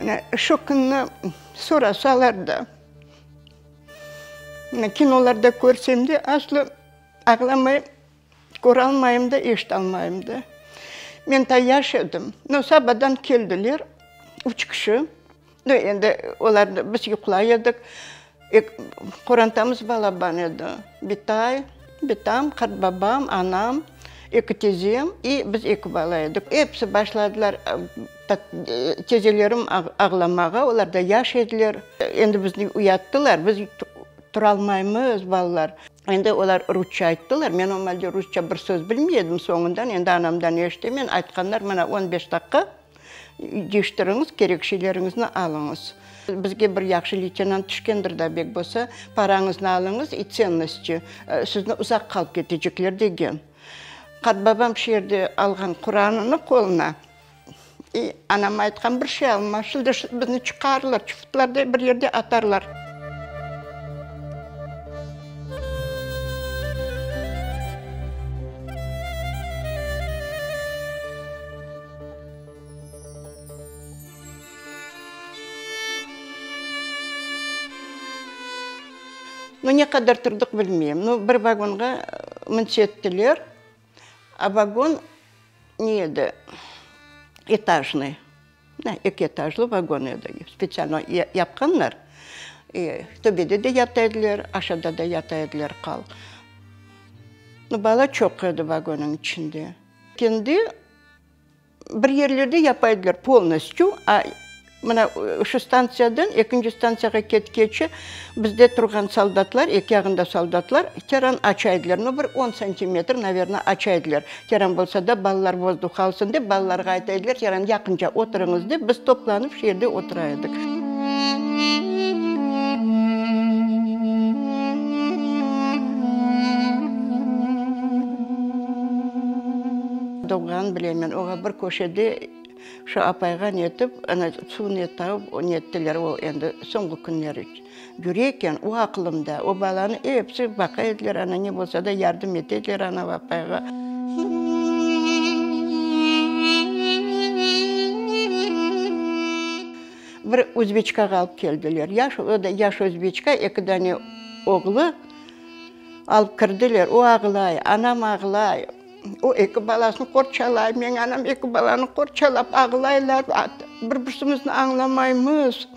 Mına şu künni sorasalar da, mına kinolarda körsem de, aslı ağlamayım, köralmayım da, eşitalmayım da. Men ta yaş edim. No, sabadan keldiler, üç kişi. No, endi olarnı, biz yuqlay edik. Qorantamız balaban edi. Bitay, bitam, qartbabam, anam, eki tezem i biz eki bala edik. Episi başladılar tezelerim ağlamağa, olar da yaş ediler. Endi bizni uyattılar, biz turalmaymız, balalar. Endi olar rusça ayttılar, men o malde rusça bir söz bilmey edim, soñundan endi anamdan eşitemen, aytqanlar, mına on beş daqqa Cıyıştırıñız, kerek şeyleriñizni alıñız. Bizge bir yahşı leytenant tüşkendir da bek bolsa, parañıznı alıñız i tsennosti, sizni uzaq qalıp ketecekler degen. Qartbabam şu yerde alğan Quranını qoluna i anam aytqan bir şey alma, şimdi bizni çıqarırlar, çufutlar da bir yerde atarlar. Nu, ne qadar turdıq bilmeyim. Nu, bir vagonğa mınsettiler, a vagon ne edi, etajnıy, eki etajlı vagon edi, spetsialno yapqanlar. Töpede de yata ediler, aşağıda da yata ediler qal. Nu, bala çoq edi vagonnıñ içinde. Kendi Bir yerlerde yapa ediler polnostyu, a mına şu stantsiyadan ekinci stantsiyağa ketkeçe bizde turğan soldatlar, eki yağında soldatlar teran aça ediler, no bir on santimetr, naverno, aça ediler. Teran bolsa da balalar vozduh alsın dep, balalarğa ayta ediler, teran yaqınca oturıñız dep, biz toplanıp şu yerde otura edik. Doğğanın bilemen, oğa bir köşede şu apayğa netip, ana, suv ne tavıp nettiler, o endi soñki künleri yüre eken, o aqılımda, o balanı episi baqa ediler, ana, ne bolsa da yardım ete ediler anav apayğa. Bir özbeçkağa alıp keldiler, yaş, o da yaş özbeçka, eki dane oğlu alıp kirdiler, o ağlay, anam ağlay. O eki balasını qorçalay, meñ anam eki balanı qorçalap ağlaylar, bir-birsimizni añlamaymız.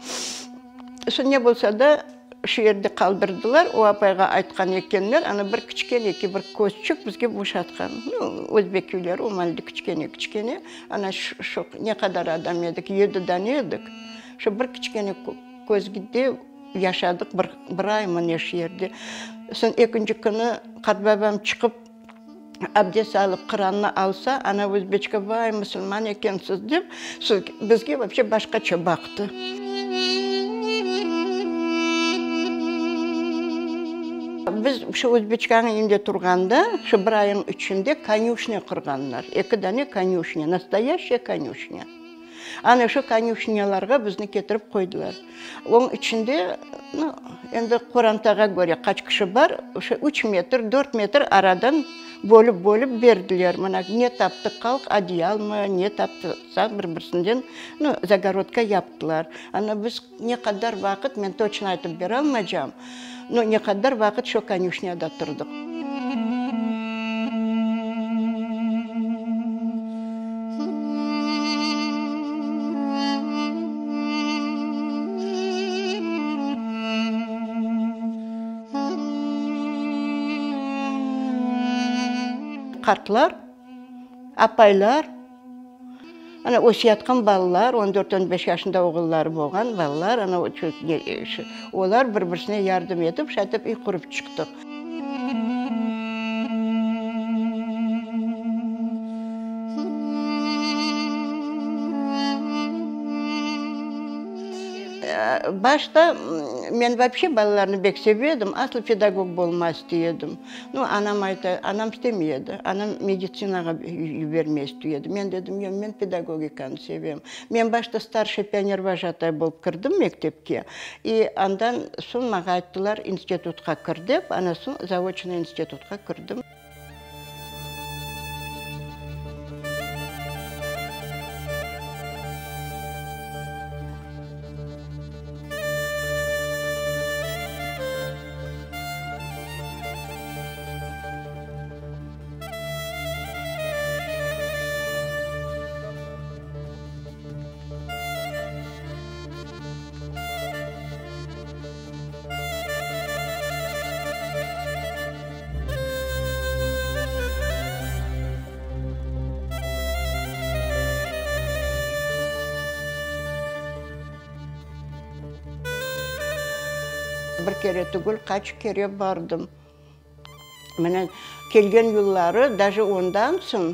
Soñ ne bolsa da, şu yerde qaldırdılar, o apayğa aytqan ekenler, ana bir kiçkeneki bir közçük bizge boşatqan. Nu, özbek köyleri o maalde kiçkene-kiçkene, ana şu ne qadar adam edik, yedi dane edik, şu bir kiçkene közgde yaşadıq bir, bir aymı ne şu yerde. Soñ ekinci künü qartbabam çıqıp, Abdest alıp, Qurannı alsa, ana özbeçke, Vay, musulman ekensiz, dep, bizge vapşe başqaça baqtı. Biz şu özbeçkanıñ evinde turğanda, şu bir ayıñ içinde konyuşnâ qurğanlar, eki dane konyuşnâ, nastoyaşçaya konyuşnâ. Ana şu konyuşnâlarğa bizni ketirip qoydılar. Onıñ içinde, nu, endi qorantağa köre qaç kişi bar, şu üç metr, dört metr aradan bölip-bölip berdiler. Mına ne taptıq halq, odeyalmı, ne taptıqsaq bir-birisinden, nu, zagorodka yaptılar. Ana biz ne qadar vaqıt, men toçno aytıp beralmaycam, nu, ne qadar vaqıt şu konyuşnâda turdıq. Qartlar, apaylar, ana öseyatqan balalar, on dört, on beş yaşında oğulları bolğan balalar, ana olar bir-birisine yardım etip, şaytip üy qurıp çıqtıq. Başta men vapşe balalarnı bek seve edim, aslı pedagog bolma istey edim. Nu, anam ayta, anam istemey edi, anam meditsinağa yibermey istey edi. Men dedim, yoq, men pedagogikanı sevem. Men başta starşiy pionervojatay bolıp kirdim mektepke, i andan soñ maña ayttılar, institutqa kir dep, ana soñ zaoçnıy institutqa kirdim. Bir kere tügül, qaç kere bardım. Mına, kelgen yılları, daje ondan soñ,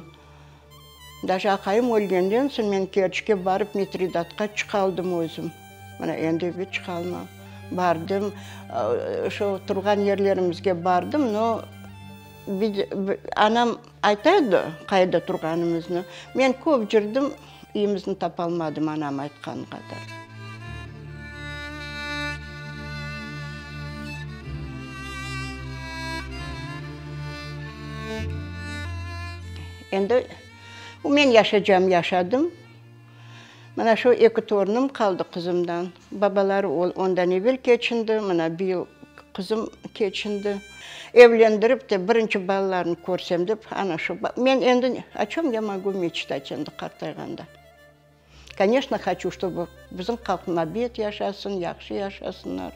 daje aqayım ölgenden soñ men Kerçke barıp Mitridatqa çıqaldım özüm. Mına, endi bir çıqalmam. Bardım, şo turğan yerlerimizge bardım, no, anam ayta edi qayda turğanımıznı. Men köp cürdim, uyümizni tapalmadım anam aytqan qadar. Endi men yaşacam yaşadım. Mına şu eki torunım qaldı qızımdan. Babaları ondan evel keçindi, mına bıyıl qızım keçindi. Evlendirip de birinci balalarını körsem dep, ana şu, men endi o çöm ya mogu meçtat endi qartayğanda. Koneçno, hoçu, ştobu bizim halq mabet yaşasın, yahşı yaşasınlar.